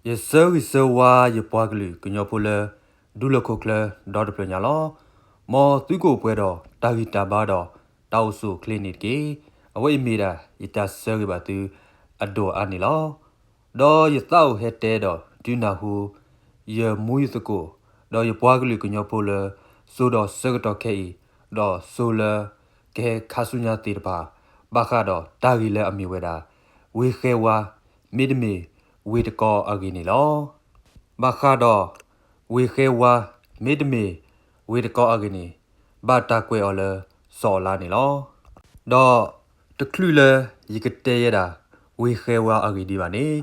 ယဆၢဂ့ၤဆၢဝါယပှၤကလုာ်ကညီဖိလၢ ဒူလၢၢ်ခိၣ်ချၢဒီတဖျၢၣ်ညါလီၤ. မ်သုကအိၣ်ပှဲၤဒီးတၢ်ဂံၢ်တၢ်ဘါဒီးတၢ်အိၣ်ဆူၣ်အိၣ်ချ့န့ၣ်တက့ၢ်. အဝဲအံၤမ့ၢ်ဒၣ်ယတၢ်ဆၢဂ့ၤဘၣ်သုအဒိၣ်အါန့ၣ်လီၤ. ဒီးယသးအိၣ်ဟဲတဲဒီးဒုးနၢ်ဟူ ယမူယသကိး ဒီးယပှၤကလုာ်ကညီဖိလၢ စိၤဒီးဆၢကတီၢ်ခဲအံၤ ဒီးစိၤလၢကဟဲခါဆူညါသ့ၣ်တဖၣ် ဘၣ်ဃးဒီးတၢ်ဂ့ၢ်လၢအမ့ၢ်ဝဲဒၣ် ဝ့ၢ်ဃဲဝါ မ့တမ့ၢ်ဝ့ၢ်တကီအဂ့ၢ်န့ၣ်လီၤ. ဘၣ်ဃးဒီး ဝ့ၢ်ဃဲဝါ မ့တမ့ၢ်ဝ့ၢ်တကီအဂ့ၢ်န့ၣ် ဘၣ်တၢ်ကွဲးအီၤလၢစီၤအၤလါန့ၣ်လီၤ. ဒီးတချုးလၢယကတဲယဲဒၣ် ဝ့ၢ်ဃဲဝါအဂ့ၢ်ဒံးဘၣ်န့ၣ်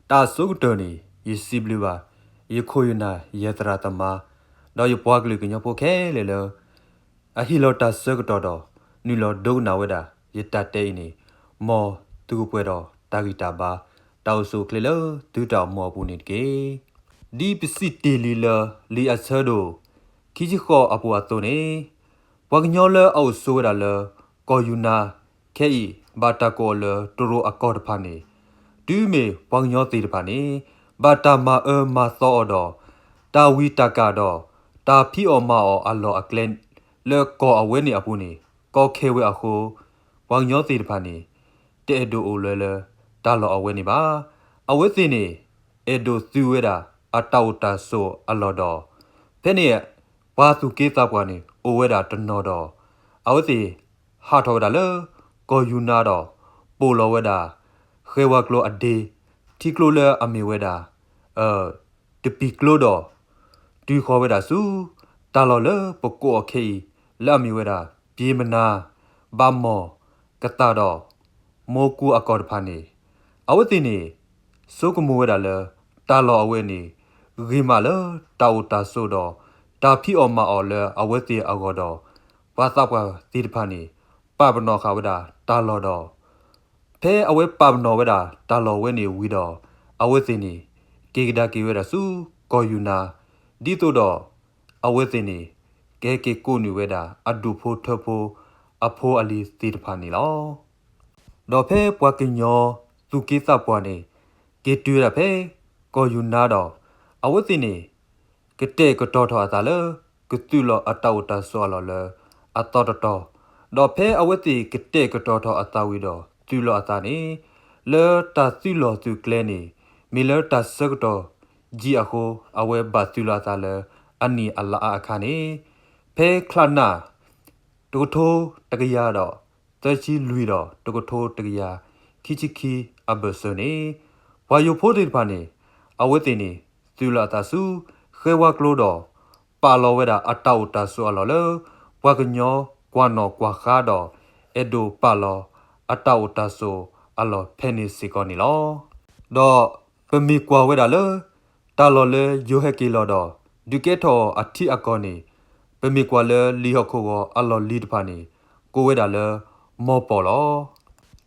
တၢ်အဆိကတၢၢ်န့ၣ် ယစံးဘျုးဘၣ် ယခိၣ်ယနၢ်ယသရၣ်သမါ ဒီးယပှၤကလုာ်ကညီဖိခဲလၢာ်လၢ အဟ့ၣ်လီၤတၢ်ဆၢကတီၢ်ဒီး နုာ်လီၤဒိကနၣ်ဝဲဒၣ် ယတၢ်တဲအံၤန့ၣ် မ်သုကပှဲၤဒီးတၢ်ဂံၢ်တၢ်ဘါ တၢ်အိၣ်ဆူၣ်အိၣ်ချ့လၢသုတၢ်အိၣ်မူအပူၤန့ၣ်တက့ၢ်. ဒ်ပစံးတ့ၢ်လံလၢ လံာ်အဆၢဒိၣ် ခံဆံဃိးအပူၤအသိးန့ၣ် ပှၤကညီလၢအအိၣ်ဆိးဝဲဒၣ်လၢ ကီၢ်ယူၤနါ ခဲအံၤ ဘၣ်တၢ်ကိးအီၤလၢ တရူးအကီၢ်တဖၣ်န့ၣ် တုၤမ့ၢ်ပှၤကညီသ့ၣ်တဖၣ်န့ၣ် ဘၣ်တၢ်မၤအၢမၤသီအီၤဒီး တၢ်ဝံတၢ်ကၣ်ဒီး တၢ်ဖံးအီၣ်မၤအီၣ်အလီၢ်အကျဲ လၢကီၢ်အဝဲန့ၣ်အပူၤန့ၣ် ကီခဲဝဲအဃိ ပှၤကညီသ့ၣ်တဖၣ်န့ၣ် တအဲၣ်ဒိးအိၣ်လၢၤလၢ တၢ်လီၢ်အဝဲန့ၣ်ဘၣ်. အဝဲသ့ၣ်န့ၣ် အဲၣ်ဒိးသုဝဲဒၣ် အတၢ်အိၣ်တၢ်ဆိးအလီၢ်ဒီး ဖဲန့ၣ် ပှၤသူၣ်က့သးပှၢ်န့ၣ် အိၣ်ဝဲဒၣ်တနီၤဒီး အဝဲသ့ၣ် ဟးထီၣ်ဝဲဒၣ်လၢ ကီၢ်ယူၤနါဒီး ပိာ်လီၤဝဲဒၣ် ဃဲဝါကျိအဒ့ ထံကျိလၢအမ့ၢ်ဝဲဒၣ် တပံၤကျိဒီး တုၤဃီၤဝဲဒၣ်ဆူ တၢ်လီၢ်လၢပကိးအီၤခဲအံၤ လၢအမ့ၢ်ဝဲဒၣ် ပျ့ၤမနၤ, ဘၣ်မီၢ်, ကသၣ်ဒီး မိၢ်ကူအကီၢ်တဖၣ်န့ၣ် အဝဲသ့ၣ်န့ၣ် ဆိကမိၣ်ဝဲဒၣ်လၢ တၢ်လီၢ်အဝဲန့ၣ် ဂ့ၤမးလၢတၢ်အိၣ်တၢ်ဆိးဒီး တၢ်ဖံးအီၣ်မၤအီၣ်လၢအဝဲသ့ၣ်အဂီၢ်ဒီး ပှၤသးပှၢ်သ့ၣ်တဖၣ်န့ၣ် ပာ်ပနီၣ်ဃာ်ဝဲဒၣ်တၢ်လီၢ်ဒီး ဖဲအဝဲပာ်ပနီၣ်ဝဲဒၣ်တၢ်လီၢ်ဝဲန့ၣ်ဝံၤဒီး အဝဲသ့ၣ်န့ၣ် က့ၤကဒါက့ၤဝဲဒၣ်ဆူကီၢ်ယူၤနါ ဒ်သိးဒီး အဝဲသ့ၣ်န့ၣ် ကဟဲက့ၤကိးနုာ်ဝဲဒၣ် အဒူၣ်ဖိထၢဖိ အဖိအလံၤသ့ၣ်တဖၣ်န့ၣ်လီၤ. ဒီးဖဲပှၤကညီသူၣ်က့သးပှၢ်န့ၣ် က့ၤတုၤဝဲဒၣ်ဖဲ ကီၢ်ယူၤနါဒီး အဝဲသ့ၣ်န့ၣ် ကတဲာ်ကတီၤထီၣ်အသးလၢ ကသုးလီၤအတၢ်အိၣ်တၢ်ဆိးအလီၢ်လၢ အသီတတီၤ, ဒီးဖဲအဝဲသ့ၣ်ကတဲာ်ကတီၤထီၣ်အသးဝံၤဒီး သုးလီၤအသးန့ၣ် လၢတၢ်သုးလီၢ်သုးကျဲန့ၣ် မ့ၢ်လၢတၢ်ဆၢကတီၢ်ကံအဃိ အဝဲဘၣ်သုးလီၤအသးလၢ အနံၣ်အလါအါအခါန့ၣ် ဖဲချါနၣ် တကထိတကယၤဒီး သၢဆံလွံၢ်ဒီး တကထိတကယၤ ခံဆံခံအဘၢၣ်စၢၤန့ၣ် ပှၤယိၤဖိသ့ၣ်တဖၣ်န့ၣ် အဝဲသ့ၣ်န့ၣ် သုးလီၤအသးဆူ ဃဲဝါကျိဒီး ပာ်လီၤဝဲဒၣ်အတၢ်အိၣ်တၢ်ဆိးအလီၢ်လၢ ပှၤကညီကွၢ်နီၣ်ကွၢ်ဃါဒီး အဲၣ်ဒိးပာ်လီၤအတၢ်အိၣ်တၢ်ဆိးအလီၢ်ဖဲန့ၣ်စ့ၢ်ကီးန့ၣ်လီၤ. ဒီးပမ့ၢ်ကွၢ်ဝဲဒၣ်လၢ တၢ်လီၢ်လၢယိၤဟဲက့ၤလီၤဒီး ဒုးကဲထီၣ်အထံအကီၢ်န့ၣ် ပမ့ၢ်ကွၢ်လၢလံာ်ဟီၣ်ခိၣ်ဂီၤအလီၢ်လံၤတဖၣ်န့ၣ် ကိးဝဲဒၣ်လၢ မီၢ်ပီၢ်လီ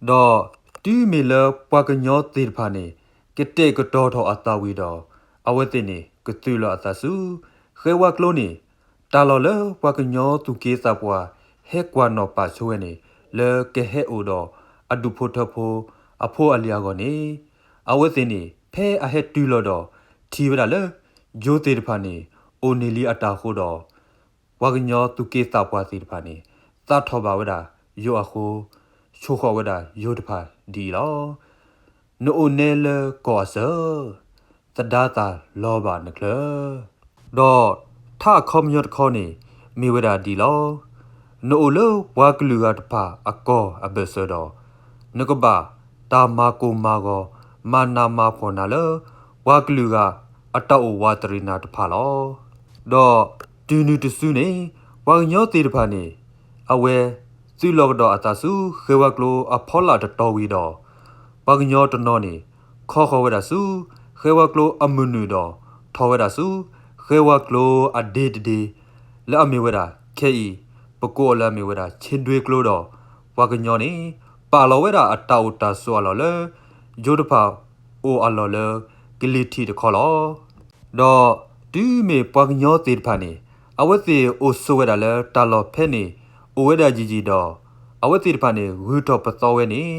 ၤ. ဒီးတုၤမ့ၢ်လၢပှၤကညီသ့ၣ်တဖၣ်န့ၣ် ကတဲာ်ကတီၤထီၣ်အသးဝံၤဒီး အဝဲသ့ၣ်န့ၣ် ကသုးလီၤအသးဆူ ဃဲဝါကျိန့ၣ် တၢ်လီၢ်လၢပှၤကညီသူၣ်က့သးပှၢ် ဟဲကွၢ်နီၣ်ပာ်ဆိဝဲန့ၣ် လၢကဟဲအိၣ်ဒီးအဒူၣ်ဖိထၢဖိ အဖိအလံၤအဂီၢ်န့ၣ် အဝဲသ့ၣ်န့ၣ် ဖဲအဟဲတုၤလီၤဒီး ထံၣ်ဝဲဒၣ်လၢ ယိၤသ့ၣ်တဖၣ်န့ၣ် အိၣ်န့ၢ်လံအတၢ်အဃိဒီး ပှၤကညီသူၣ်က့သးပှၢ်သ့ၣ်တဖၣ်န့ၣ် သးထီၣ်ဘၣ်ဝဲဒၣ်ယိၤအဃိ ဆိၣ်ဃီၣ်ဝဲဒၣ်ယိၤတဖၣ်ဒ်အံၤလီၤ. နအိၣ်နဲလၢကီၢ်အဆၢ, သဒါသးလီၤဘၣ်နချၢ. ဒီးထါအခီပညီတခီန့ၣ် မ့ၢ်ဝဲဒၣ်ဒ်အံၤလီၤ. နအိၣ်လၢပှၤကလုာ်ဂၤတဖၣ်အကီၢ်အဘၢၣ်စၢၤဒီး နကဘၣ်တၢ်မၤကိၢ်မၤဂီၤ မၤနးမၤဖှီၣ်နၤလၢ ပှၤကလုာ်ဂၤအတၢ်အိၣ်ဝးတရံးနၤတဖၣ်လီၤ. ဒီးတုၤနုၤတစုန့ၣ် ပှၤကညီသ့ၣ်တဖၣ်န့ၣ် အဝဲသုးလီၤကဒီးအသးဆူ ဃဲဝါကျိအဖီလာ်တတီၤဝံၤဒီး ပှၤကညီတနီၤန့ၣ် ခီဃီၤဝဲဒၣ်ဆူ ဃဲဝါကျိအမုၢ်နုာ်ဒီး ထီၣ်ဝဲဒၣ်ဆူ ဃဲဝါကျိအဒ့တဒ့ လၢအမ့ၢ်ဝဲဒၣ် ခဲအံၤ ပကိးအီၤလၢအမ့ၢ်ဝဲဒၣ် ဆ့ဒွ့ကျိဒီး ပှၤကညီန့ၣ် ပာ်လီၤဝဲဒၣ်အတၢ်အိၣ်တၢ်ဆိးအလီၢ်လၢ ယိၤတဖၣ်အိၣ်အလီၢ်လၢ ကလံၤထံးတခီလီၤ. ဒီးတုၤမ့ၢ်ပှၤကညီသ့ၣ်တဖၣ်န့ၣ် အဝဲသ့ၣ်အိၣ်ဆိးဝဲဒၣ်လၢတၢ်လီၢ်ဖဲန့ၣ် အိၣ်ဝဲဒၣ်ယံာ်ယံာ်ဒီး အဝဲသ့ၣ်တဖၣ်န့ၣ် ဂုၤထီၣ်ပသီဝဲန့ၣ်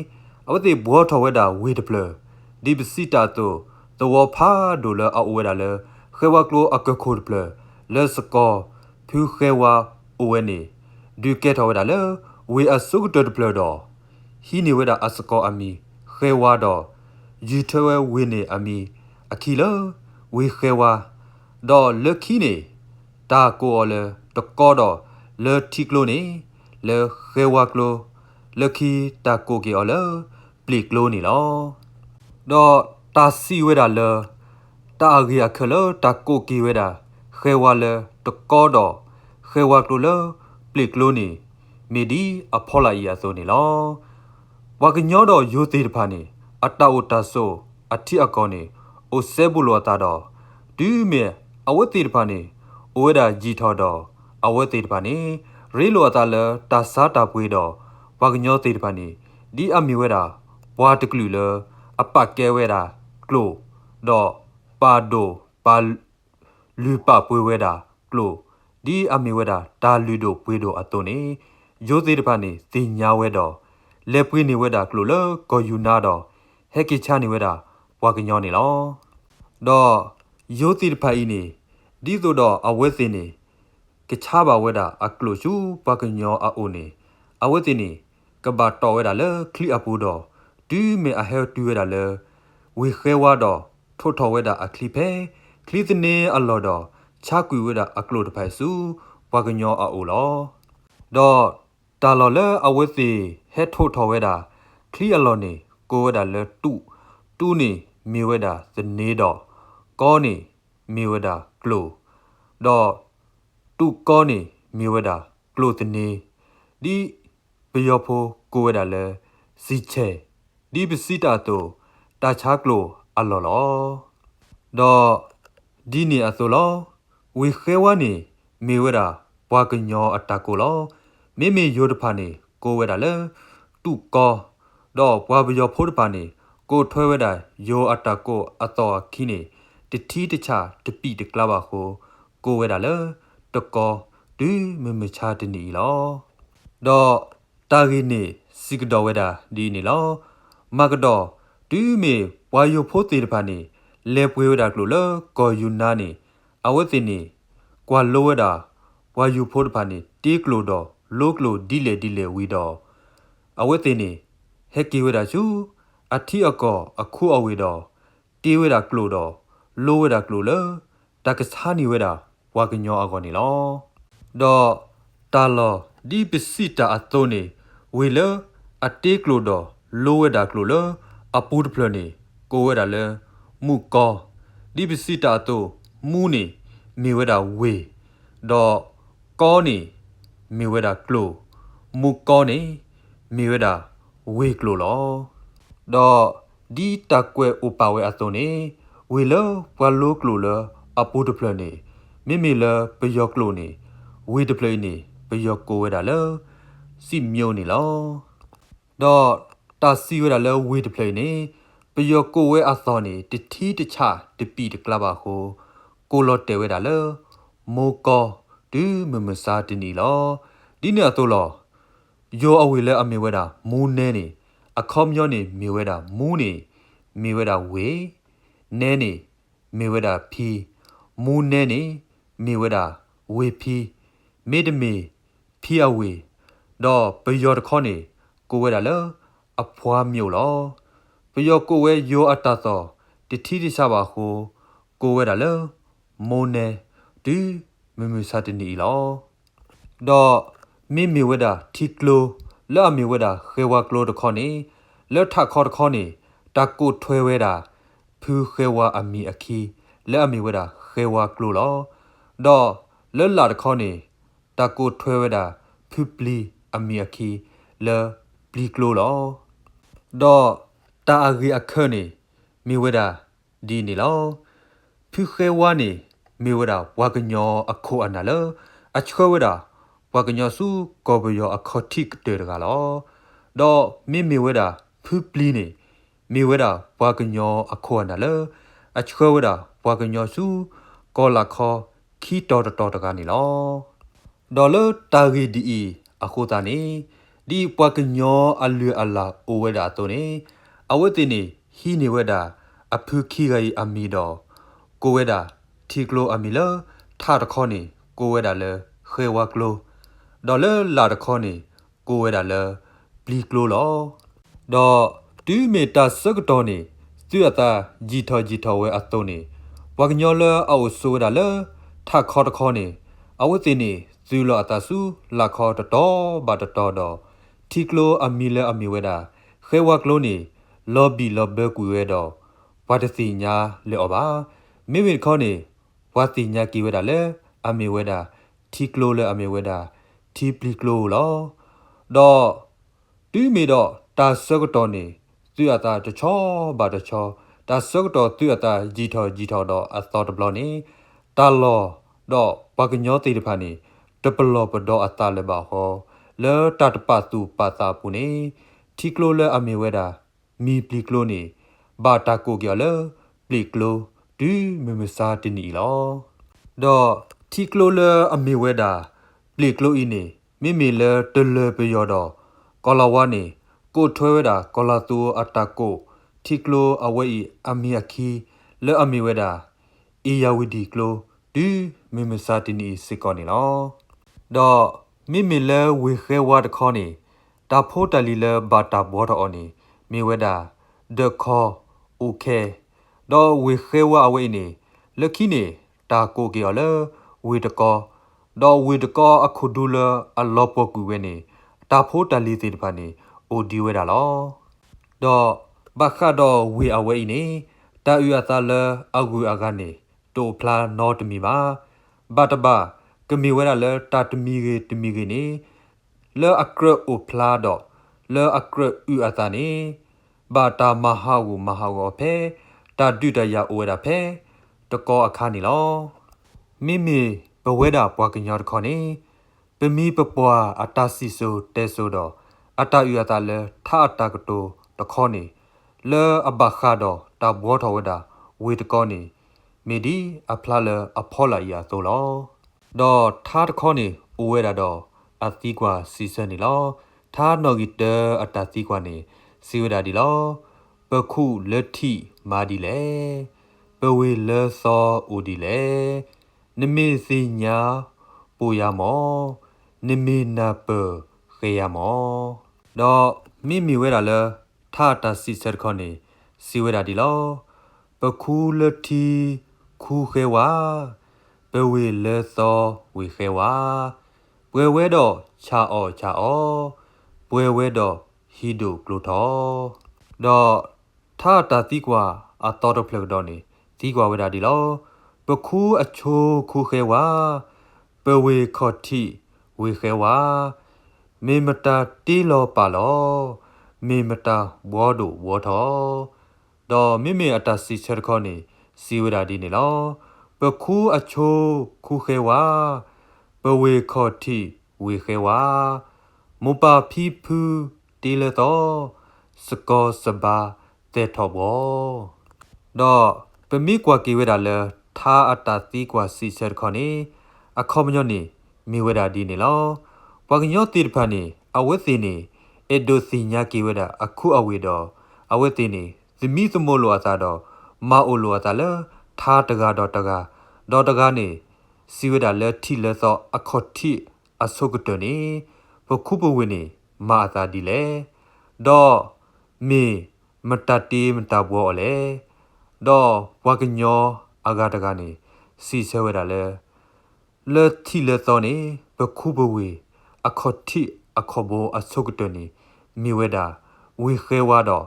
အဝဲသ့ၣ်ဘှီထီၣ်ဝဲဒၣ်ဝ့ၢ်တဖျၢၣ် ဒ်ပစံးတၢ်အသိး သဝီဖးဒိၣ်လၢအအိၣ်ဝဲဒၣ်လၢ ဃဲဝါကျိအကၢၢ်ခိၣ်တဖျၢၣ် လၢစကီၤဖုဃဲဝါအိၣ်ဝဲန့ၣ် ဒုးကဲထီၣ်ဝဲဒၣ်လၢ ဝ့ၢ်အစိကတၢၢ်တဖျၢၣ်ဒီး ဟံးန့ၢ်ဝဲဒၣ်အစကီၤအမံၤ ဃဲဝါဒီး ယုၢ်ထွဲဝဲဝ့ၢ်န့ၣ်အမံၤအခံလၢ ဝ့ၢ်ဃဲဝါ, ဒီးလၢခံန့ၣ် တၢ်ကိးအီၤလၢတကီဒီး လၢထံကျိန့ၣ် လၢဃဲဝါကျိ, လၢခံတၢ်ကိးက့ၤအီၤလၢ ပျ့ၤကျိန့ၣ်လီၤ. ဒီးတၢ်စံးဝဲဒၣ်လၢ တၢ်အဂ့ၢ်အခၢၣ်လၢတၢ်ကိးက့ၤဝဲဒၣ် ဃဲဝါလၢတကီဒီး ဃဲဝါကျိလၢပျ့ၤကျိန့ၣ် မ့ၢ်ဒ်အဖီလာ်အံၤအသိးန့ၣ်လီၤ. ပှၤကညီဒီးယိၤသ့ၣ်တဖၣ်န့ၣ် အတၢ်အိၣ်တၢ်ဆိးအထံအကီၢ်န့ၣ် အိၣ်စဲဘူးလိာ်အသးဒီး တုၤမ့ၢ်အဝဲသ့ၣ်တဖၣ်န့ၣ် အိၣ်ဝဲဒၣ်ယံာ်ထီၣ်ဒီး အဝဲသ့ၣ်တဖၣ်န့ၣ် ရ့လိာ်အသးလၢတၢ်ဆါတၢ်ပှ့ၤဒီး ပှၤကညီသ့ၣ်တဖၣ်န့ၣ် ဒ်အမ့ၢ်ဝဲဒၣ် ပှၤတကလုာ်လၢ အပာ်ကဲဝဲဒၣ်ကျိာ်, ဒီးပာ်ဒိၣ်ပာ် လုၢ်ပာ်ပှ့ၤဝဲဒၣ်ကျိာ်, ဒ်အမ့ၢ်ဝဲဒၣ်တၢ်လုၢ်ဒိၣ်ပှ့ၤဒိၣ်အသိးန့ၣ် ယိၤသ့ၣ်တဖၣ်န့ၣ် သ့ၣ်ညါဝဲဒီး လဲၤပှ့ၤန့ၢ်ဝဲဒၣ်ကျိာ်လၢကီၢ်ယူၤနါဒီး ဟဲက့ၤဆါန့ၢ်ဝဲဒၣ်ပှၤကညီန့ၣ်လီၤ. ဒီးယိၤသ့ၣ်တဖၣ်အံၤန့ၣ် ဒ်သိးဒီးအဝဲသ့ၣ်န့ၣ် ကဆါဘၣ်ဝဲဒၣ်အကျိာ်ဆူပှၤကညီအအိၣ်န့ၣ် အဝဲသ့ၣ်န့ၣ် ကဘၣ်တီၣ်ဝဲဒၣ်လၢချံအပူၤဒီး တုၤမ့ၢ်အဟဲတုၤဝဲဒၣ်လၢ ဝ့ၢ်ဃဲဝါဒီး ထိးထီၣ်ဝဲဒၣ်အချံဖဲ ချံသန့အလီၢ်ဒီး ဆါကွံာ်ဝဲဒၣ်အကျိာ်တဖၣ်ဆူ ပှၤကညီအအိၣ်လီၤ. ဒီးတၢ်လီၢ်လၢအဝဲသ့ၣ်ဟဲထိးထီၣ်ဝဲဒၣ် ချံအလီၢ်န့ၣ် ကိးဝဲဒၣ်လၢတူၣ်, တူၣ်န့ၣ်မ့ၢ်ဝဲဒၣ်သန့ဒီး ကီန့ၣ်မ့ၢ်ဝဲဒၣ်ကျိာ်, ဒီးတူၣ်ကီန့ၣ်မ့ၢ်ဝဲဒၣ်ကျိာ်သန့, ဒ်ပယီၤဖိကိးဝဲဒၣ်လၢ စံးဆဲး, ဒ်ပစံးတၢ်အသိး တၢ်ဆါကျိာ်အလီၢ်လီၤ. ဒီးဒ်န့ၣ်အသိးလီၤ. ဝ့ၢ်ဃဲဝါန့ၣ် မ့ၢ်ဝဲဒၣ်ပှၤကညီအတၢ်ကိးလီၤ. မ့မ့ၢ်ယိၤတဖၣ်န့ၣ် ကိးဝဲဒၣ်လၢ တူၣ်ကီ, ဒီးပှၤပယီၤဖိတဖၣ်န့ၣ် ကိးထွဲဝဲဒၣ်ယိၤအတၢ်ကိးအသီၣ်အခံန့ၣ် တထံတဆးတပံာ်တကျါဘၣ်အဃိ ကိးဝဲဒၣ်လၢ တကီ, တုၤမုၢ်မဆါတနံၤအံၤလီၤ. ဒီးတၢ်ဂ့ၢ်န့ၣ်စံးကဒီးဝဲဒၣ်ဒ်အံၤန့ၣ်လီၤ. မၤကဒီး တုၤမ့ၢ်ပှၤယိၤဖိသ့ၣ်တဖၣ်န့ၣ် လဲၤပှ့ၤဝဲဒၣ်ကျိာ်လၢကီၢ်ယူၤနါန့ၣ် အဝဲသ့ၣ်န့ၣ် ကွၢ်လိဝဲဒၣ် ပှၤယိၤဖိတဖၣ်န့ၣ် တ့ကျိာ်ဒီးလိကျိာ်ဒ်လဲၣ်ဒ်လဲၣ်ဝံၤဒီး အဝဲသ့ၣ်န့ၣ် ဟဲက့ၤဝဲဒၣ်ဆူ အထံအကီၢ်အခိအဝ့ၢ်ဒီး တ့ဝဲဒၣ်ကျိာ်ဒီး လိဝဲဒၣ်ကျိာ်လၢ တၢ်ကဆါန့ၢ်ဝဲဒၣ်ပှၤကညီအဂီၢ်န့ၣ်လီၤ. ဒီးတၢ်လီၢ်ဒ်ပစံးတၢ်အသိးန့ၣ် ဝ့ၢ်လၢအတ့ကျိာ်ဒီးလိဝဲဒၣ်ကျိာ်လၢအပူၤတဖျၢၣ်န့ၣ် ကိးဝဲဒၣ်လၢ မူကီ, ဒ်ပစံးတၢ်အသိး မူန့ၣ်မ့ၢ်ဝဲဒၣ်ဝ့ၢ်, ဒီးကီန့ၣ်မ့ၢ်ဝဲဒၣ်ကျိာ်, မူကီန့ၣ် မ့ၢ်ဝဲဒၣ်ဝ့ၢ်ကျိာ်လီၤ. ဒီးဒ်တၢ်ကွဲးအိၣ်ပာ်ဝဲအသိးန့ၣ် ဝ့ၢ်လၢပှၤလိကျိာ်လၢအပူၤတဖျၢၣ်န့ၣ် မ့မ့ၢ်လၢပယီၤကျိာ်န့ၣ် ဝ့ၢ်တဖျၢၣ်အံၤန့ၣ် ပယီၤကိးဝဲဒၣ်လၢ စံးမျိန့ၣ်လီၤ. ဒီးတၢ်စံးဝဲဒၣ်လၢဝ့ၢ်တဖျၢၣ်အံၤန့ၣ် ပယီၤကိးဝဲအသီၣ်န့ၣ် တထံတဆးတပံာ်တကျါဘၣ်အဃိ ကိးလီၤတဲာ်ဝဲဒၣ်လၢ မိၢ်ကီ တုၤမုၢ်မဆါတနံၤအံၤလီၤ. ဒ်န့ၣ်အသိးလီၤ. ယိၤအဝ့ၢ်လၢအမ့ၢ်ဝဲဒၣ် မူနဲန့ၣ် အခီပညီန့ၣ်မ့ၢ်ဝဲဒၣ် မူန့ၣ် မ့ၢ်ဝဲဒၣ်ဝ့ၢ်, နဲန့ၣ် မ့ၢ်ဝဲဒၣ်ဖံ, မူနဲန့ၣ် မ့ၢ်ဝဲဒၣ်ဝ့ၢ်ဖံ, မ့တမ့ၢ် ဖံအဝ့ၢ်, ဒီးပယီၤတခီန့ၣ် ကိးဝဲဒၣ်လၢ အဖှါမျိာ်လီၤ. ပယီၤကိးဝဲယိၤအတၢ်သီၣ် တထံတဆးဘၣ်အဃိ ကိးဝဲဒၣ်လၢ မိၢ်နဲ တုၤမုၢ်မဆါတနံၤအံၤလီၤ. ဒီးမ့မ့ၢ်ဝဲဒၣ်ထံကျိ လၢအမ့ၢ်ဝဲဒၣ်ဃဲဝါကျိတခီန့ၣ် လၢထးခီတခီန့ၣ် တၢ်ကိးထွဲဝဲဒၣ် ဖုဃဲဝါအမံၤအခံ လၢအမ့ၢ်ဝဲဒၣ်ဃဲဝါကျိလီၤ. ဒီးလၢလာ်တခီန့ၣ် တၢ်ကိးထွဲဝဲဒၣ် ဖုပျံၤအမံၤအခံ လၢပျံၤကျိလီၤ. ဒီးတၢ်အဂ့ၢ်အခၢၣ်န့ၣ် မ့ၢ်ဝဲဒၣ်ဒ်န့ၣ်လီၤ. ဖုဃဲဝါန့ၣ် မ့ၢ်ဝဲဒၣ်ပှၤကညီအခိၣ်အနၢ်လၢ အဆှၢဝဲဒၣ် ပှၤကညီဆူကီၢ်ပယီၤအခီၣ်ထံးကတၢၢ်တဂၤလီၤ. ဒီးမ့မ့ၢ်ဝဲဒၣ်ဖုပျံၤန့ၣ် မ့ၢ်ဝဲဒၣ်ပှၤကညီအခိၣ်အနၢ်လၢ အဆှၢဝဲဒၣ်ပှၤကညီဆူ ကီၢ်လၢ်ခီခံတီၤတတီၤတဂၤန့ၣ်လီၤ. ဒီးလၢတၢ်ဂ့ၢ်ဒ်အံၤအဃိသတးန့ၣ် ဒ်ပှၤကညီအလုၢ်အလၢ်အိၣ်ဝဲဒၣ်အသိးန့ၣ် အဝဲသ့ၣ်န့ၣ် ဟံးန့ၢ်ဝဲဒၣ် အဖုခံဂၤအံၤအမံၤဒီး ကိးဝဲဒၣ် ထံကျိအမံၤလၢ ထးတခီန့ၣ် ကိးဝဲဒၣ်လၢ ဃဲဝါကျိ, ဒီးလၢလးတခီန့ၣ် ကိးဝဲဒၣ်လၢ ပျံၤကျိလီၤ. ဒီးတုၤမ့ၢ်တၢ်ဆၢကတီၢ်န့ၣ် သုးအသးယံာ်ထီၣ်ယံာ်ထီၣ်ဝဲအသိးန့ၣ် ပှၤကညီလၢအအိၣ်ဆိးဝဲဒၣ်လၢ ထးခီတခီန့ၣ် အဝဲသ့ၣ်န့ၣ် သုးလီၤအသးဆူလးခီတတီၤဘၣ်တတီၤဒီး ထံကျိအမံၤလၢအမ့ၢ်ဝဲဒၣ် ဃဲဝါကျိန့ၣ် လီၤဘံၣ်လီၤဘၢကွံာ်ဝဲဒီး ပှၤတသ့ၣ်ညါလၢၤအီၤဘၣ်. မ့မ့ၢ်တခီန့ၣ် ပှၤသ့ၣ်ညါက့ၤဝဲဒၣ်လၢ အမ့ၢ်ဝဲဒၣ် ထံကျိလၢအမ့ၢ်ဝဲဒၣ် ထံပျံၤကျိလီၤ. ဒီးတုၤမ့ၢ်ဒီးတၢ်ဆၢကတီၢ်န့ၣ် သုးအသးတဆီဘၣ်တဆီ, တၢ်ဆၢကတီၢ်သုးအသးယံာ်ထီၣ်ယံာ်ထီၣ်ဒီးအသီတဘျီန့ၣ် တၢ်လီၢ်ဒီးပှၤကညီသ့ၣ်တဖၣ်န့ၣ် တပလီၢ်ပဒီအသးလၢၤဘၣ်ဃီ, လၢတၢ်တပာ်သူၣ်ပာ်သးအပူၤန့ၣ် ထံကျိလၢအမ့ၢ်ဝဲဒၣ် မံၤပျံၤကျိန့ၣ် ဘၣ်တၢ်ကိးက့ၤအီၤလၢ ပျံၤကျိ တုၤမုၢ်မဆါတနံၤအံၤလီၤ. ဒီးထံကျိလၢအမ့ၢ်ဝဲဒၣ် ပျံၤကျိအံၤန့ၣ် မ့မ့ၢ်လၢတလၢၤပယီၤဒီး ကီၤလၤဝါန့ၣ် ကိးထွဲဝဲဒၣ်ကီၤလၤသူအတၢ်ကိး ထံကျိအဝဲအံၤအမံၤအခံ လၢအမ့ၢ်ဝဲဒၣ် အ့ၣ်ယၣ်ဝတံၣ်ကျိ တုၤမုၢ်မဆါတနံၤအံၤစ့ၢ်ကီးန့ၣ်လီၤ. ဒီးမ့မ့ၢ်လၢဝ့ၢ်ဃဲဝါတခီန့ၣ် တၢ်ဖိတၢ်လံၤလၢဘၣ်တၢ်ဘှီထီၣ်အီၤန့ၣ် မ့ၢ်ဝဲဒၣ် ဒၢးခီ အိၣ်ခဲ, ဒီးဝ့ၢ်ဃဲဝါအဝဲအံၤန့ၣ် လၢခံန့ၣ် တၢ်ကိးက့ၤအီၤလၢ ဝ့ၢ်တကီ, ဒီးဝ့ၢ်တကီအခိၣ်ဒူလၢအလီၤပှီၢ်ကွံာ်ဝဲန့ၣ် တၢ်ဖိတၢ်လံၤသ့ၣ်တဖၣ်န့ၣ် အိၣ်ဒံးဝဲဒၣ်လီၤ. ဒီးဘၣ်ဃးဒီးဝ့ၢ်အဝဲအံၤန့ၣ် တၢ်အုၣ်အသးလၢအဂုၤအဂၤန့ၣ် တအိၣ်ဖျါနီတမံၤဘၣ်. ဘၣ်တဘၣ် ကမ့ၢ်ဝဲဒၣ်လၢတၢ်တမံၤဂ့ၤတမံၤဂ့ၤန့ၣ် လၢအကြၢးအိၣ်ဖျါဒီး လၢအကြၢးအုၣ်အသးန့ၣ် ဘၣ်တၢ်မၤဟးဂီၤမၤဟးဂီၤအီၤဖဲ တၢ်ဒုးတၢ်ယၤအိၣ်ဝဲဒၣ်ဖဲ တကီအခါန့ၣ်လီၤ. မ့မ့ၢ်ပဝဲဒၣ်ပှၤကညီတခီန့ၣ် ပမိၢ်ပပၢ်အတၢ်စံၣ်စိၤတဲစိၤဒီး အတၢ်အုၣ်အသးလၢထါအတၢ်ကတိၤတခီန့ၣ် လၢအဘၣ်ဃးဒီးတၢ်ဘှီထီၣ်ဝဲဒၣ်ဝ့ၢ်တကီန့ၣ် မ့ၢ်ဒ်အဖျါလၢအဖီလာ်အံၤအသိးလီၤ. ဒီးထါတခီန့ၣ် အိၣ်ဝဲဒၣ်ဒီးအသံကွၢ်စံးဆၢန့ၣ်လီၤ. ထါနီၣ်ဂံၢ်တၢအတၢ်သံကွၢ်န့ၣ် စံးဝဲဒၣ်ဒ်လီၤ. ပခူၣ်လၢထံးမၤဒ်လဲၣ်, ပဝ့ၢ်လၢသီအိၣ်ဒ်လဲၣ်, နမ့ၢ်သ့ၣ်ညါပိာ်ယၤမး, နမ့ၢ်နၢ်ပၢၢ်ဃဲယၤမး. ဒီးမ့မ့ၢ်ဝဲဒၣ်လၢ ထါအတၢ်စံးဆၢတခီန့ၣ် စံးဝဲဒၣ်ဒ်လီၤ. ပခူလၢထံခူဃဲဝါ, ပဝ့ၢ်လၢသီဝ့ၢ်ဃဲဝါ, ပှဲၤဝဲဒီးဆၣ်အီၣ်ဆၣ်အီ, ပှဲၤဝဲဒီးဟံၣ်ဒိၣ်ကျိထီ. ဒီးထါအတၢ်သံကွၢ်အသီတဖျၢၣ်ကဒီးန့ၣ် သံကွၢ်ဝဲဒၣ်ဒ်လီၤ. ပခူအဆိခူဃဲဝါ, ပဝ့ၢ်ခီၣ်ထံးဝ့ၢ်ဃဲဝါ, မ့ၢ်မတၤတ့လီၤပာ်လီၤ, မ့ၢ်မတၤဘှီဒိၣ်ဘှီထီ. ဒီးမ့မ့ၢ်အတၢ်စံးဆၢတခီန့ၣ် စံးဝဲဒၣ်ဒ်န့ၣ်လီၤ. ပခူအဆိခူဃဲဝါ, ပဝ့ၢ်ခီၣ်ထံးဝ့ၢ်ဃဲဝါ, မိၢ်ပၢ်ဖံဖုတ့လၢသီ, စကီၤစဘါသဲးထီၣ်ဘှီ. ဒီးပမ့ၢ်ကွၢ်က့ၤဝဲဒၣ်လၢ ထါအတၢ်သံကွၢ်စံးဆၢတခီန့ၣ် အခီပညီန့ၣ် မ့ၢ်ဝဲဒၣ်ဒ်န့ၣ်လီၤ. ပှၤကညီသ့ၣ်တဖၣ်န့ၣ် အဝဲသ့ၣ်န့ၣ် အဲၣ်ဒိးသ့ၣ်ညါက့ၤဝဲဒၣ်အခူအဝ့ၢ်ဒီး အဝဲသ့ၣ်န့ၣ် သမံသမိးလိာ်အသးဒီး မၤအိၣ်လိာ်အသးလၢထါတဂၤဒီးတဂၤ, ဒီးတဂၤန့ၣ် စံးဝဲဒၣ်လၢထံးလၢသီအခီၣ်ထံးအဆိကတၢၢ်န့ၣ် ပခူပဝ့ၢ်န့ၣ် မၤအသးဒ်လဲၣ်, ဒီးမ့ၢ်မတၤတ့မတၤဘှီအီၤလဲၣ်. ဒီးပှၤကညီအဂၤတဂၤန့ၣ် စံးဆၢဝဲဒၣ်လၢ လၢထံးလၢသီန့ၣ် ပခူပဝ့ၢ် အခီၣ်ထံးအခီၣ်ဘိအဆိကတၢၢ်န့ၣ် မ့ၢ်ဝဲဒၣ် ဝ့ၢ်ဃဲဝါဒီး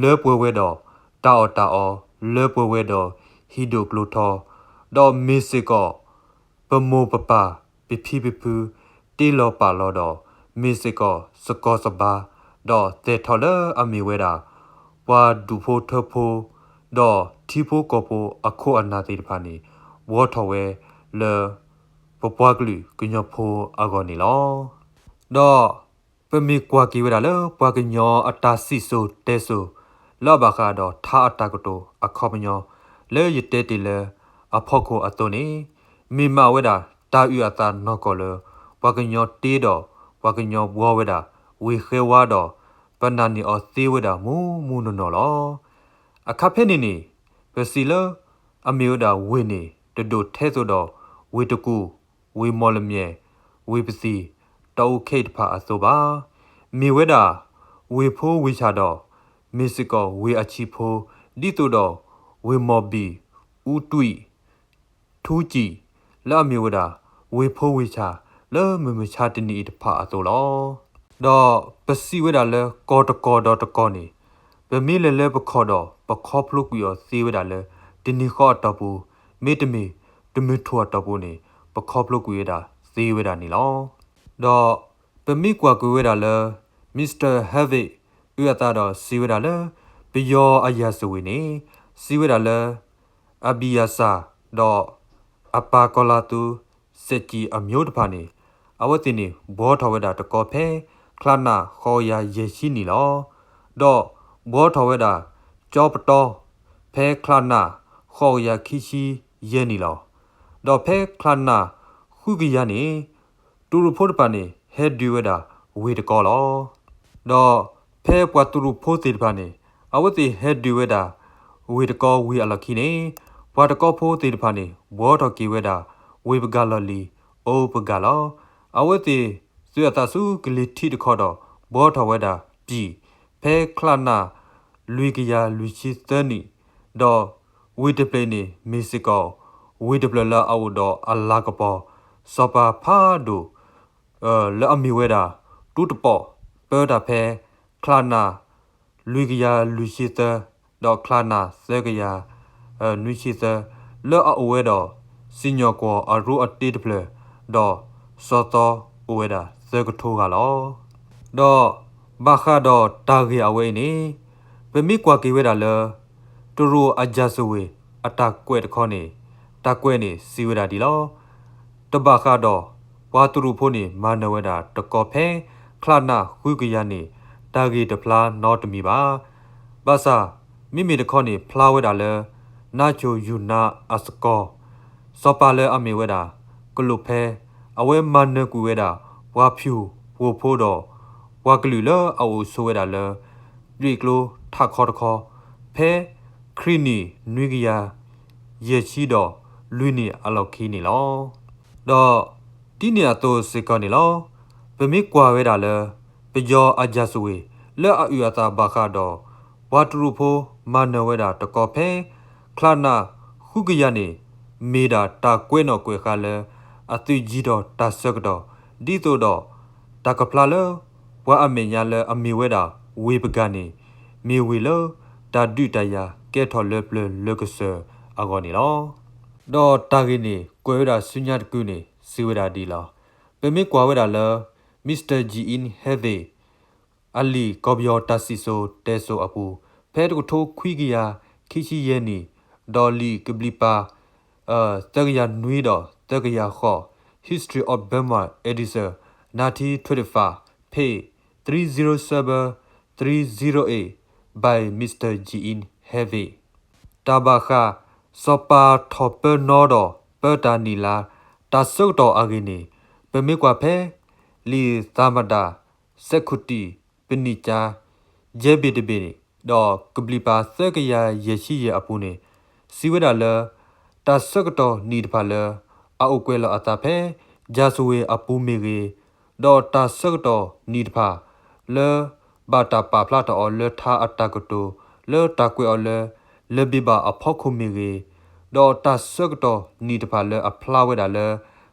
လၢပှဲၤဝဲဒီး တၢ်အီၣ်တၢ်အီ, လၢပှဲၤဝဲဒီး ဟံၣ်ဒိၣ်ကျိထီ, ဒီးမ့ၢ်စ့ၢ်ကီး ပမိၢ်ပပၢ် ပဖံပဖု တ့လီၤပာ်လီၤဒီး မ့ၢ်စ့ၢ်ကီး စကီၤစဘါ ဒီးသဲးထီၣ်လၢအမ့ၢ်ဝဲဒၣ် ပှၤဒူၣ်ဖိထၢဖိ ဒီးထံဖိကီၢ်ဖိအခိၣ်အနၢ်သ့ၣ်တဖၣ်န့ၣ် ဘှီထီၣ်ဝဲလၢ ပပှၤကလုာ်ကညီဖိအဂီၢ်န့ၣ်လီၤ. ဒီးပမ့ၢ်ကွၢ်က့ၤဝဲဒၣ်လၢ ပှၤကညီအတၢ်စံၣ်စိၤတဲစိၤ လၢအဘၣ်ဃးဒီးထါအတၢ်ကတိၤအခီပညီ လၢယတဲတ့ၢ်လၢအဖီခိၣ်အသိးန့ၣ် မ့ၢ်မးဝဲဒၣ်တၢ်အုၣ်အသးနီၢ်ကီၢ်လၢ ပှၤကညီတ့ဒီး ပှၤကညီဘှီဝဲဒၣ် ဝ့ၢ်ဃဲဝါဒီး ပနာ်န့ၢ်အီၤသ့ဝဲဒၣ်မူးမူးနီၢ်နီၢ်လီၤ. အခါဖဲန့ၣ်န့ၣ် ပစံးလၢ အမ့ၢ်ဝဲဒၣ်ဝ့ၢ်န့ၣ် တဒိၣ်ထဲသိးဒီး ဝ့ၢ်တကူၣ်, ဝ့ၢ်မီၣ်လမၠဲၣ်, ဝ့ၢ်ပသံၣ်, တၢ်အူခ့တဖၣ်အသိးဘၣ်. မ့ၢ်ဝဲဒၣ် ဝ့ၢ်ဖိဝ့ၢ်ဆၣ်ဒီး မ့ၢ်စ့ၢ်ကီးဝ့ၢ်အဆံးဖိ ဒ်သိးဒီး ဝ့ၢ်မီၣ်ဘံၣ်, အူတွံၣ် ထူကၠံၣ် လၢအမ့ၢ်ဝဲဒၣ် ဝ့ၢ်ဖိဝ့ၢ်ဆၣ် လၢမုၢ်မဆါတနံၤအံၤတဖၣ်အသိးလီၤ. ဒီးပစံးဝဲဒၣ်လၢကီၢ်တကီၢ်ဒီးတကီၢ်န့ၣ် ပမ့ၢ်လဲၤလၢပခီၣ်ဒီး ပခီဖျိကွံာ်အီၤသ့ဝဲဒၣ်လၢ တနံၤဃီအတီၢ်ပူၤ မ့တမ့ၢ် တမုၢ်ထူၣ်အတီၢ်ပူၤန့ၣ် ပခီဖျိကွံာ်ဝဲဒၣ်သ့ဝဲဒၣ်န့ၣ်လီၤ. ဒီးပမ့ၢ်ကွၢ်ကွံာ်ဝဲဒၣ်လၢ Mister Harvey အုၣ်အသးဒီးစံးဝဲဒၣ်လၢ ပယီၤအရာဇဝင်န့ၣ် စံးဝဲဒၣ်လၢ အဘံယၤစၢ် ဒီးအပၢ်ကီၤလၤသူ စဲးကံၣ်အမျိုးတဖၣ်န့ၣ် အဝဲသ့ၣ်န့ၣ် ဘှီထီၣ်ဝဲဒၣ်တကီၢ်ဖဲ ချါနၣ်ဃိးကယၤယဲၢ်ဆံနံၣ်လီၤ. ဒီးဘှီထီၣ်ဝဲဒၣ် ကၠီပတီ ဖဲချါနၣ်ဃိးကယၤခံဆံယဲၢ်နံၣ်လီၤ. ဒီးဖဲချါနၣ်ဃုကယၤန့ၣ် တရူးဖိတဖၣ်န့ၣ် ဟဲဒုးဝဲဒၣ်ဝ့ၢ်တကီၢ်လီၤ. ဒီးဖဲပှၤတရူးဖိသ့ၣ်တဖၣ်န့ၣ် အဝဲသ့ၣ်ဟဲဒုးဝဲဒၣ် ဝ့ၢ်တကီၢ်ဝံၤအလီၢ်ခံန့ၣ် ပှၤတကီၢ်ဖိသ့ၣ်တဖၣ်န့ၣ် ဘှီထီၣ်က့ၤဝဲဒၣ် ဝ့ၢ်ပကၣ်လီၢ်လံၤ အိပကၣ်လီၤ. အဝဲသ့ၣ်သုးအသးဆူကလံၤထံးတခီဒီး ဘှီထီၣ်ဝဲဒၣ် ပံၣ် ဖဲချါနၣ်လွံၢ်ကယၤလွံၢ်ဆံသၢနံၣ် ဒီးဝ့ၢ်တဖျၢၣ်န့ၣ် မ့ၢ်စ့ၢ်ကီး ဝ့ၢ်တဖျၢၣ်လၢအအိၣ်ဒီးအလၤကပီၤ စီၤပၤဖးဒိၣ် လၢအမ့ၢ်ဝဲဒၣ် တူတပီၣ် ပၢတၢ်ဖဲ ချါနၣ်လွံၢ်ကယၤလွံၢ်ဆံသၢ ဒီးချါနၣ်သၢကယၤ နွံဆံသၢ လၢအအိၣ်ဝဲဒီး စံၣ်ညီၣ်ကွီၢ်အရိအတ့တဖျၢၣ် ဒီးစီၤသီအိၣ်ဝဲဒၣ်သၢကထိဂၤလီၤ. ဒီးဘၣ်ဃးဒီးတၢ်ဂ့ၢ်အဝဲအံၤန့ၣ် ပမ့ၢ်ကွၢ်က့ၤဝဲဒၣ်လၢ တရူးအရာဇဝင် အတၢ်ကွဲးတခီန့ၣ် တၢ်ကွဲးန့ၣ်စံးဝဲဒၣ်ဒ်လီၤ. တဘၣ်ဃးဒီး ပှၤတရူးဖိန့ၣ် မၤနၢၤဝဲဒၣ်တကီၢ်ဖဲ ချါနၣ်ဃုကယၤန့ၣ် တၢ်ဂ့ၢ်တဖျါနီတမံၤဘၣ်. ဘၣ်ဆၣ် မ့မ့ၢ်တခီန့ၣ် ဖျါဝဲဒၣ်လၢ နါဆိၣ်ယူၤနါအစကီၤ စီၤပၤလၢအမ့ၢ်ဝဲဒၣ် ကလူးဖဲ အဝဲမၤနၢၤကွံာ်ဝဲဒၣ် ပှၤဖၠူၣ်ပှိၤဖိဒီး ပှၤကလုာ်လၢအအိၣ်ဆိးဝဲဒၣ်လၢ ပျ့ၤကျိထးခီတခီ ဖဲ ခရံာ်နံၣ်နွံကယၤ ယဲၢ်ဆံဒီးလွံၢ်နံၣ်အလီၢ်ခံန့ၣ်လီၤ. ဒီးဒ်န့ၣ်အသိးစ့ၢ်ကီးန့ၣ်လီၤ. ပမ့ၢ်ကွၢ်ဝဲဒၣ်လၢ ပယီၤအရာဇဝင် လၢအအုၣ်အသးဘၣ်ဃးဒီး ပှၤတရူးဖိမၤနၢၤဝဲဒၣ်တကီၢ်ဖဲ ချါနၣ်ဃုကယၤန့ၣ် မ့ၢ်ဒၣ်တၢ်ကွဲးနီၣ်ကွဲးဃါလၢ အသုးယံၤထီၣ်တၢ်ဆၢကတီၢ် ဒ်သိးဒီး တၢ်ကဖျါလၢ ပှၤအမဲာ်ညါလၢအမ့ၢ်ဝဲဒၣ် ဝ့ၢ်ပကၣ်န့ၣ် မ့ၢ်ဝ့ၢ်လၢ တၢ်ဒုးတၢ်ယၤကဲထီၣ်လၢပျၢၤလၢကစၢၢ်အဂီၢ်န့ၣ်လီၤ. ဒီးတၢ်ဂ့ၢ်န့ၣ် ကွဲးဝဲဒၣ်ဆူညါတကုာ်န့ၣ် စံးဝဲဒၣ်ဒ်လီၤ. ပမ့ၢ်ကွၢ်ဝဲဒၣ်လၢ Mister Jean Harvey အလံာ်ကီၢ်ပယီၤတၢ်စံၣ်စိၤတဲစိၤအပူၤ ဖဲတကထိခွံကယၤခံဆံယဲၢ်နံၣ် ဒီးလံာ်ကဘျံးပၤ သၢကယၤနွံဒီးသၢကယၤဃိး History of Burma Edition nineteen twenty-five, page three zero seven, three zero eight, by Mister Jean Harvey. တၢ်ဘၣ်ဃး စီၤပၤထီၣ်ပၢနီဒီးပၢတၢ်နံၣ်လါ တၢ်ဆၢကတီၢ်အဂ့ၢ်န့ၣ် ပမ့ၢ်ကွၢ်ဖဲ လံာ်သးမတၤ စဲးခိၣ်တံၢ် ပနံၣ်ကၠါ ယဲၢ်ဘ့ၣ်တဘ့ၣ်န့ၣ် ဒီးကဘျံးပၤသၢကယၤယဲၢ်ဆံယဲၢ်အပူၤန့ၣ် စံးဝဲဒၣ်လၢ တၢ်ဆၢကတီၢ်နံၣ်တဖၣ်လၢ အအိၣ်ကွဲးလီၤအသးဖဲ ရာဇဝင်အပူၤမ့ၢ်ဂ့ၤ, ဒီးတၢ်ဆၢကတီၢ်နံၣ်တဖၣ် လၢဘၣ်တၢ်ပာ်ဖျါထီၣ်အီၤလၢထါအတၢ်ကတိၤ လၢတၢ်ကွဲးအီၤလၢ လၢၤဘ့ၣ်ဘၣ်အဖီခိၣ်မ့ၢ်ဂ့ၤ, ဒီးတၢ်ဆၢကတီၢ်နံၣ်တဖၣ်လၢအဖျါဝဲဒၣ်လၢ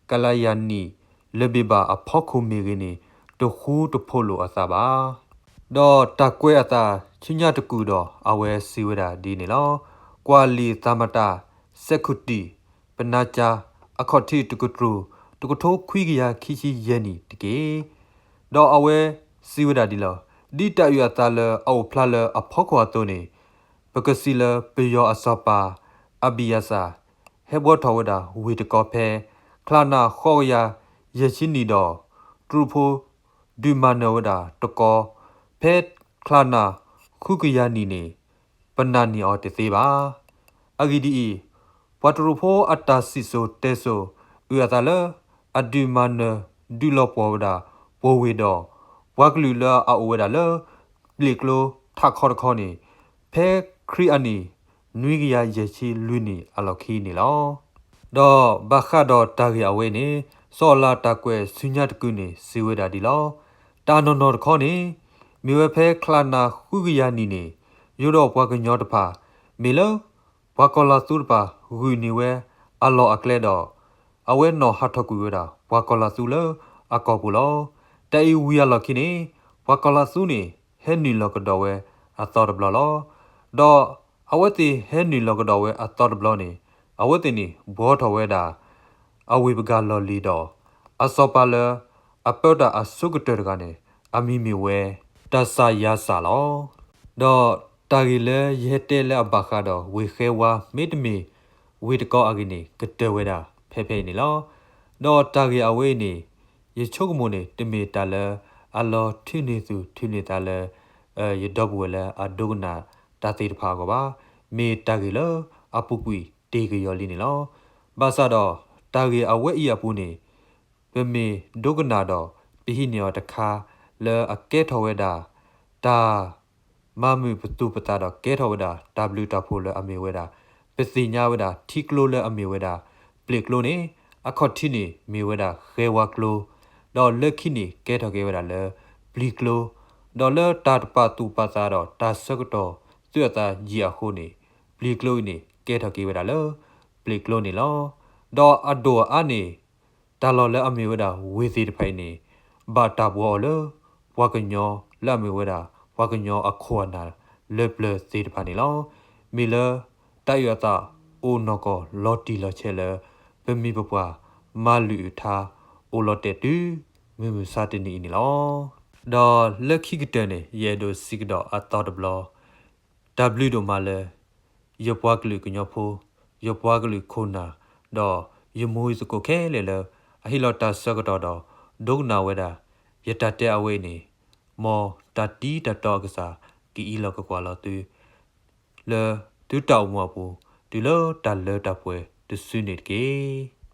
ကလံးယၤနံၣ် လၢၤဘ့ၣ်ဘၣ်အဖီခိၣ်မ့ၢ်ဂ့ၤန့ၣ် တဃူတဖိးလိာ်အသးဘၣ်. ဒီးတၢ်ကွဲးအသးဆူညါတကုာ်ဒီး အဝဲစံးဝဲဒၣ်ဒ်န့ၣ်လီၤ. ကွၢ်လံာ်သးမတၤ စဲးခိၣ်တံၢ် ပနံၣ်ကၠါ အခီၣ်ထံးတကတြူၢ် တကထိခွံကယၤခံဆံယဲၢ်နံၣ်တက့ၢ်. ဒီးအဝဲစံးဝဲဒၣ်ဒ်လီၤ. ဒ်တၢ်အုၣ်အသးလၢအအိၣ်ဖျါလၢအဖီခိၣ်အသိးန့ၣ် ပကစံးလၢပယီၤအစီၤပၤ အဘံယၤစၢ် ဟဲဘှီထီၣ်ဝဲဒၣ်ဝ့ၢ်တကီၢ်ဖဲ ချါနၣ်ဃိးကယၤယဲၢ်ဆံနံၣ်ဒီး တရူးဖိ ဒုးမၤနၢၤဝဲဒၣ်တကီၢ် ဖဲချါနၣ်ဃုကယၤနံၣ်န့ၣ် ပနာ်န့ၢ်အီၤတသ့ဘၣ်. အဂ့ၢ်ဒ်အံၤ, ပှၤတရူးဖိအတၢ်စံၣ်စိၤတဲစိၤ အုၣ်အသးလၢ အဒုးမၤနၢၤဒုးလီၤပှီၢ်ဝဲဒၣ် ပှိၤဝ့ၢ်ဒီး ပှၤကလုာ်လၢအအိၣ်ဝဲဒၣ်လၢ ပျ့ၤကျိထးခီတခီန့ၣ် ဖဲခရံာ်အနံၣ် နွံကယၤယဲၢ်ဆံလွံၢ်နံၣ်အလီၢ်ခံန့ၣ်လီၤ. ဒီးဘၣ်ဃးဒီးတၢ်ဂ့ၢ်အဝဲအံၤန့ၣ် စီၤအၤလးတၢ်ကွဲးဆူညါတကုာ်န့ၣ် စံးဝဲဒၣ်ဒ်လီၤ. တၢ်နီၢ်နီၢ်တခီန့ၣ် မ့ၢ်ဝဲဖဲချါနၤဃုကယၤနံၣ်န့ၣ် ယိၤဒီးပှၤကညီတဖၣ် မ့ၢ်လၢ ပှၤကီၤလၤသူတဖၣ်ဂုာ်န့ၢ်ဝဲအလီၢ်အကျဲဒီး အဝဲနီၣ်ဟးထီၣ်ကွံာ်ဝဲဒၣ် ပှၤကီၤလၤသူလၢအကီၢ်ပူၤလီၤ. တၢ်အံၤဝံၤအလီၢ်ခံန့ၣ် ပှၤကီၤလၤသူန့ၣ် ဟဲနုာ်လီၤကဒီးဝဲအသီတဘျီလီၤ. ဒီးအဝဲသ့ၣ်ဟဲနုာ်လီၤကဒီးဝဲအသီတဘျီန့ၣ် အဝဲသ့ၣ်န့ၣ် ဘှီထီၣ်ဝဲဒၣ် အဝ့ၢ်ပကၤလီၢ်လံၤဒီး အစီၤပၤလၢအပၢတၢ်အဆိကတၢၢ်တဂၤန့ၣ် အမံၤမ့ၢ်ဝဲ တၢ်စၢ်ယါစၢ်လီၤ. ဒီးတၢ်ဂ့ၢ်လၢယဟဲတဲလၢအဘၣ်ဃးဒီးဝ့ၢ်ဃဲဝါ မ့တမ့ၢ်ဝ့ၢ်တကီအဂ့ၢ်န့ၣ် ကတၢၢ်ဝဲဒၣ်ဖဲဖဲအံၤန့ၣ်လီၤ. ဒီးတၢ်ဂ့ၢ်အဝဲအံၤန့ၣ် ယဆိကမိၣ်န့ၣ် တမ့ၢ်တၢ်လၢအလီၤထုးန့ၢ်သူၣ်ထုးန့ၢ်သးလၢ ယဒီပုၢ်ဝဲၢ်လၢအဒိကနၣ်တၢ်သ့ၣ်တဖၣ်အဂီၢ်ဘၣ်. မ့ၢ်တၢ်ဂ့ၢ်လၢအပူၤကွံာ်တ့ၢ်ကယီၤလံန့ၣ်လီၤ. ဘၣ်ဆၣ်ဒီးတၢ်ဂ့ၢ်အဝဲအံၤအပူၤန့ၣ် ပမ့ၢ်ဒိကနၣ်ဒီး ပဟံးန့ၢ်အီၤတခါ လၢအကဲထီၣ်ဝဲဒၣ် တၢ် မၤမုာ်ပသူၣ်ပသးဒီးကဲထီၣ်ဝဲဒၣ် တၢ်ဘျုးတၢ်ဖှိၣ်လၢအမ့ၢ်ဝဲဒၣ် ပသ့ၣ်ညါဝဲဒၣ်ထံကျိလၢအမ့ၢ်ဝဲဒၣ် ပျ့ၤကျိန့ၣ် အခီၣ်ထံးန့ၣ်မ့ၢ်ဝဲဒၣ်ဃဲဝါကျိ, ဒီးလၢခံန့ၣ်ကဲထီၣ်က့ၤဝဲဒၣ်လၢ ပျ့ၤကျိ, ဒီးလၢတၢ်တပာ်သူၣ်ပာ်သးဒီးတၢ်ဆၢကတီၢ်သူၣ်အသးယံာ်အဃိန့ၣ် ပျ့ၤကျိအံၤန့ၣ် ကဲထီၣ်က့ၤဝဲဒၣ်လၢ ပျ့ၤကျိန့ၣ်လီၤ. ဒီးအဒိၣ်အအါန့ၣ် တၢ်လီၢ်လၢအမ့ၢ်ဝဲဒၣ်ဝ့ၢ်သ့ၣ်တဖၣ်အံၤန့ၣ် ဘၣ်တၢ်ဘှီအီၤလၢ ပှၤကညီလၢအမ့ၢ်ဝဲဒၣ် ပှၤကညီအခိၣ်အနၢ်လၢပျၢၤသ့ၣ်တဖၣ်န့ၣ်လီၤ. မ့ၢ်လၢ တၢ်အုၣ်အသးအိၣ်နီၢ်ကီၢ်လီၤတံၢ်လီၤဆဲးလၢ ပမိၢ်ပပၢ်မၤလုၢ်အုးထါ အိၣ်လီၤတဲာ်တုၤ မုၢ်မဆါတနံၤအံၤန့ၣ်လီၤ. ဒီးလၢခံကတၢၢ်န့ၣ် ယအဲၣ်ဒိးစံးကဒီးအသီတဘျီ တၢ်ဘျုးဒိၣ်မးလၢ ယပှၤကလုာ်ကညီဖိ, ယပှၤကလုာ်ခိၣ်နၢ်, ဒီးယမိၢ်ယသကိးခဲလၢာ်လၢ အဟ့ၣ်လီၤတၢ်ဆၢကတီၢ်ဒီး ဒိကနၣ်ဝဲဒၣ် ယတၢ်တဲအဝဲအံၤန့ၣ်, မ်တၢ်တံၤတၢ်တီအကစၢ် ကအံးလီၤကကွၢ်လီၤသု လၢသုတၢ်အိၣ်မူအပူၤ တုၤလၢတၢ်လၢတၢ်ပှဲၤတစုန့ၣ်တက့ၢ်.